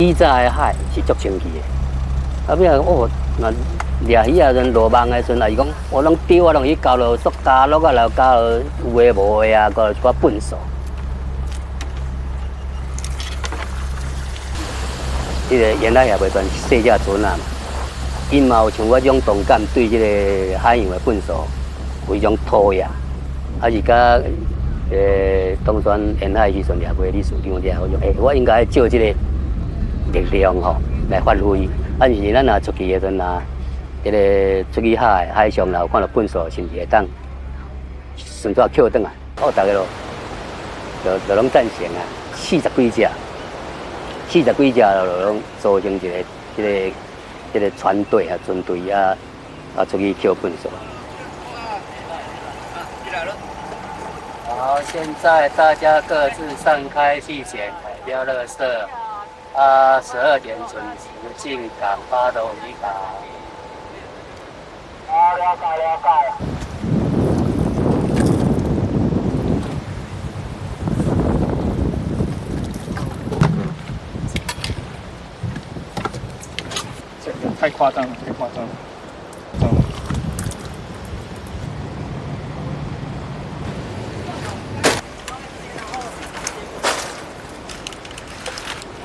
以早的海是足清气的，啊，尾仔哦，若掠魚仔陣落網的時陣，也是講我攏丟啊，攏去交落塑膠落啊，來交落有的無的啊，閣一寡糞埽。這个沿海協會全細隻船仔嘛，𪜶嘛有像我這種同感，對這个海洋的糞埽有一種討厭，啊是佮當選沿海漁船協會理事長了後，我就欸，我應該借這个力量吼來發揮。啊，毋是咱若出去的時陣啊，這个出去海海上若有看到糞埽，是毋是會當順帶抾轉來？哦，大家咯，就攏贊成啊，四十幾隻。四十幾隻就攏組成一个、這个、這个船隊啊，船隊啊，啊出去抾糞埽。好，現在大家各自散開去撿海漂垃圾。啊，12點準時進港，八斗漁港。好，了解了解。這個太誇張了，太誇張了。